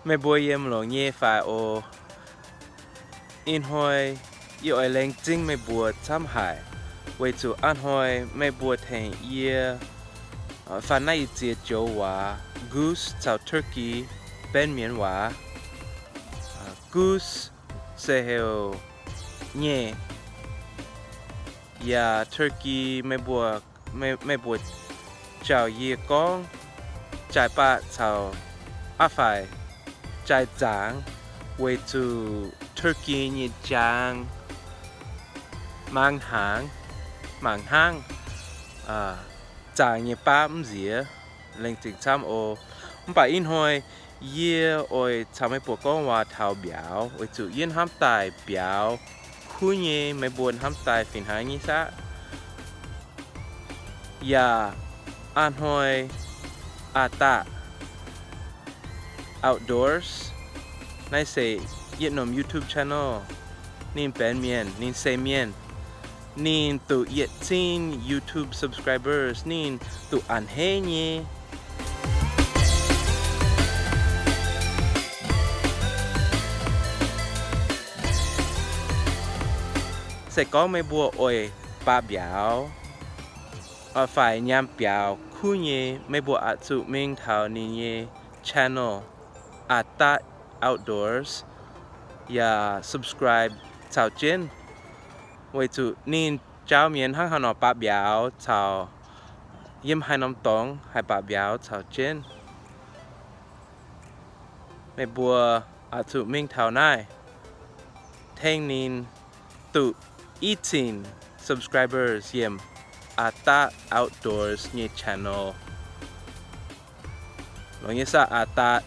Meih mbuo yiem longx nyei fai oc? Ih hnoi yie oix laengz zingh meih mbuo camv haic, weic zuqc a'hnoi meih mbuo tengx yie faan naaiv i ziex joux waac, goose caux turkey, benx Mienh waac. Goose se heuc nyei, yaac turkey meih mbuo, meih mbuo jauv yie gorngv jaaix-baatc caux a'faix jaaix-zaangc, weic zuqc turkey nyei jaang mangc hnaangx, mangc hnangv zaangc nyei baatc mv nziex. Laengz zingh camv oc. Mv baac ih hnoi yie oix caux meih mbuo gorngv waac taux mbiauz, weic zuqc yie hnamv daaih mbiauz kuv nyei, meih mbuo hnamv daaih fih hnangv nyei saah? Yaac a'hnoi Aa Daatv Outdoors, naaiv se yietc norm YouTube channel. Ninh benx Mienh, ninh se Mienh. Ninh duqv yietc cin YouTube subscribers, ninh duqv a'hneiv nyei. Se gorngv meih mbuo oix baac mbiauz fai nyaam mbiauz kuv nyei, meih mbuo oix zuqc mingh taux ninh nyei channel, Aa Daatv Outdoors, yaac subscribe caux jienv, weic zuqc ninh jauv mienh hnangv haaix nor baac mbiauz caux yiem haaix norm dorngx haih baac mbiauz caux jienv. Meih mbuo oix zuqc mingh taux naaiv, tengx ninh duqv i cin subscribers yiem Aa Daatv Outdoors nyei channel. Longx nyei saah, Aa Daatv?